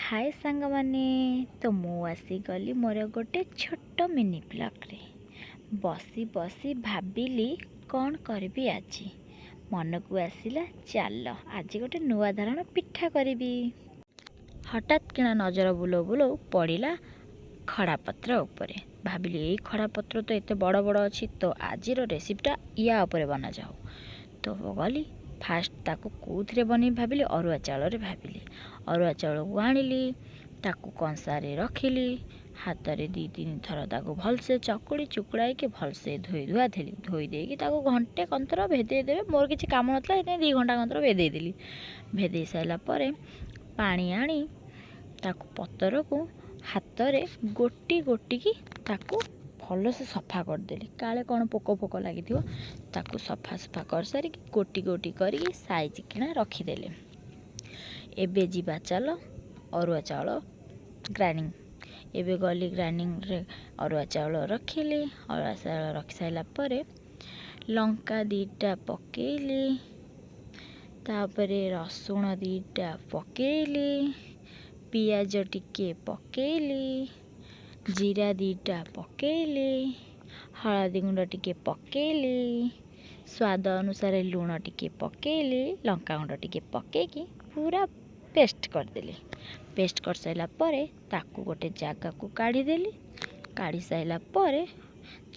ହାଏ ସାଙ୍ଗମାନେ, ତ ମୁଁ ଆସିଗଲି ମୋର ଗୋଟେ ଛୋଟ ମିନି ବ୍ଲଗ୍ରେ। ବସି ବସି ଭାବିଲି କ'ଣ କରିବି ଆଜି। ମନକୁ ଆସିଲା, ଚାଲ ଆଜି ଗୋଟେ ନୂଆ ଧରଣ ପିଠା କରିବି। ହଠାତ୍ କିନା ନଜର ବୁଲଉ ବୁଲଉ ପଡ଼ିଲା ଖଡ଼ା ପତ୍ର ଉପରେ। ଭାବିଲି, ଏଇ ଖଡ଼ା ପତ୍ର ତ ଏତେ ବଡ଼ ବଡ଼ ଅଛି, ତ ଆଜିର ରେସିପିଟା ୟା ଉପରେ ବନାଯାଉ। ତ ଗଲି ଫାଷ୍ଟ ତାକୁ କେଉଁଥିରେ ବନେଇବି ଭାବିଲି, ଅରୁଆ ଚାଉଳରେ ଭାବିଲି। ଅରୁଆ ଚାଉଳକୁ ଆଣିଲି, ତାକୁ କଂସାରେ ରଖିଲି, ହାତରେ ଦୁଇ ତିନି ଥର ତାକୁ ଭଲସେ ଚକୁଡ଼ି ଚୁକୁଡ଼ାଇକି ଭଲସେ ଧୋଇ ଧୁଆ ଦେଲି। ଧୋଇ ଦେଇକି ତାକୁ ଘଣ୍ଟେ କନ୍ତର ଭେଦେଇ ଦେବେ। ମୋର କିଛି କାମ ନଥିଲା, ସେଥିପାଇଁ 2 ଘଣ୍ଟା କନ୍ତର ଭେଦେଇ ଦେଲି। ଭେଦେଇ ସାରିଲା ପରେ ପାଣି ଆଣି ତାକୁ ପତରକୁ ହାତରେ ଗୋଟି ଗୋଟିକି ତାକୁ ଭଲସେ ସଫା କରିଦେଲି, କାଳେ କ'ଣ ପୋକ ଫୋକ ଲାଗିଥିବ। ତାକୁ ସଫା ସଫା କରିସାରିକି ଗୋଟି ଗୋଟି କରିକି ସାଇଜ୍ କିନା ରଖିଦେଲି। ଏବେ ଯିବା ଚାଲ ଅରୁଆ ଚାଉଳ ଗ୍ରାଇଣ୍ଡିଙ୍ଗ। ଏବେ ଗଲି ଗ୍ରାଇଣ୍ଡିଙ୍ଗରେ, ଅରୁଆ ଚାଉଳ ରଖିଲି। ଅରୁଆ ଚାଉଳ ରଖିସାରିଲା ପରେ ଲଙ୍କା ଦୁଇଟା ପକେଇଲି, ତାପରେ ରସୁଣ ଦୁଇଟା ପକେଇଲି, ପିଆଜ ଟିକେ ପକେଇଲି, ଜିରା ଦୁଇଟା ପକେଇଲି, ହଳଦୀ ଗୁଣ୍ଡ ଟିକେ ପକେଇଲି, ସ୍ୱାଦ ଅନୁସାରେ ଲୁଣ ଟିକେ ପକେଇଲି, ଲଙ୍କାଗୁଣ୍ଡ ଟିକେ ପକେଇକି ପୁରା ପେଷ୍ଟ କରିଦେଲି। ପେଷ୍ଟ କରିସାରିଲା ପରେ ତାକୁ ଗୋଟେ ଜାଗାକୁ କାଢ଼ିଦେଲି। କାଢ଼ି ସାରିଲା ପରେ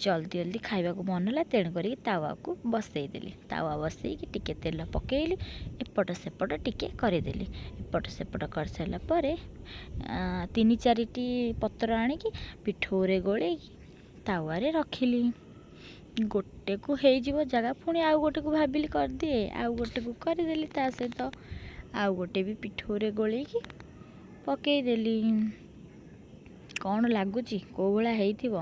ଜଲ୍ଦି ଜଲ୍ଦି ଖାଇବାକୁ ମନ ହେଲା, ତେଣୁ କରିକି ତାୱାକୁ ବସେଇଦେଲି। ତାୱା ବସେଇକି ଟିକେ ତେଲ ପକେଇଲି, ଏପଟ ସେପଟ ଟିକେ କରିଦେଲି। ଏପଟ ସେପଟ କରିସାରିଲା ପରେ ତିନି ଚାରିଟି ପତ୍ର ଆଣିକି ପିଠଉରେ ଗୋଳେଇକି ତାୱାରେ ରଖିଲି। ଗୋଟେକୁ ହେଇଯିବ ଜାଗା, ପୁଣି ଆଉ ଗୋଟେକୁ ଭାବିଲି କରିଦିଏ। ଆଉ ଗୋଟେକୁ କରିଦେଲି, ତା ସହିତ ଆଉ ଗୋଟେ ବି ପିଠଉରେ ଗୋଳେଇକି ପକେଇଦେଲି। କ'ଣ ଲାଗୁଛି, କେଉଁ ଭଳିଆ ହେଇଥିବ?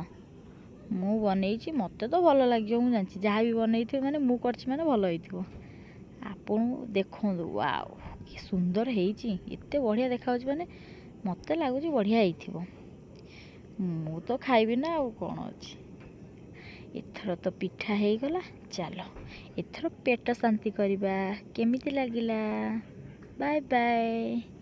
ମୁଁ ବନେଇଛି, ମୋତେ ତ ଭଲ ଲାଗିବ, ମୁଁ ଜାଣିଛି। ଯାହା ବି ବନେଇଥିବ, ମାନେ ମୁଁ କରିଛି ମାନେ ଭଲ ହେଇଥିବ। ଆପଣ ଦେଖନ୍ତୁ, ୱାଓ, କି ସୁନ୍ଦର ହେଇଛି! ଏତେ ବଢ଼ିଆ ଦେଖାଯାଉଛି, ମାନେ ମୋତେ ଲାଗୁଛି ବଢ଼ିଆ ହେଇଥିବ। ମୁଁ ତ ଖାଇବି ନା, ଆଉ କ'ଣ ଅଛି? ଏଥର ତ ପିଠା ହେଇଗଲା, ଚାଲ ଏଥର ପେଟ ଶାନ୍ତି କରିବା। କେମିତି ଲାଗିଲା? Bye bye.